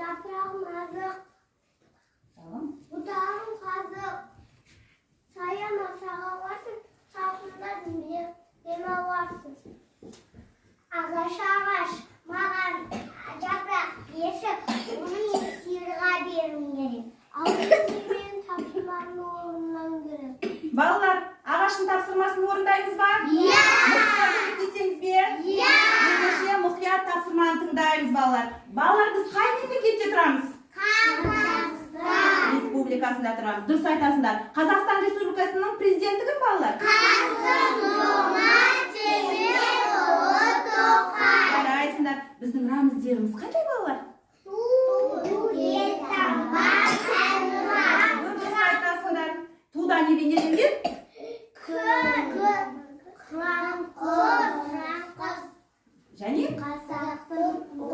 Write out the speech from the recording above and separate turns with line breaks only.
Жапырағым азық, бұтағым қазық. Саяма сағаларсың, салқында демаларсың. Ағаш, ағаш, маған жапырақ берші, оны мен сиырға беруім керек. Ал мен тапсырмамды орындауым керек.
Балалар, ағаштың тапсырмасын орындаймыз ба?
Иә!
Мысыққа көмектесеміз бе?
Иә!
Ендеше, мұқият тапсырманы тыңдаймыз, балалар. Балалар, біз қай мемлекетте тұрамыз?
Қазақстан.
Республикасында тұрамыз. Дұрыс айтасыңдар. Қазақстан Республикасының президенті кім, балалар?
Қасым-Жомарт Кемелұлы Тоқаев.
Жарайсыңдар. Біздің рәміздеріміз қандай, балалар?
Ту, елтаңба, әнұран.
Дұрыс айтасыңдар. Туда не бейнеленген?
Күн, қыран құс, қыран құс,
Және
Қазақстан.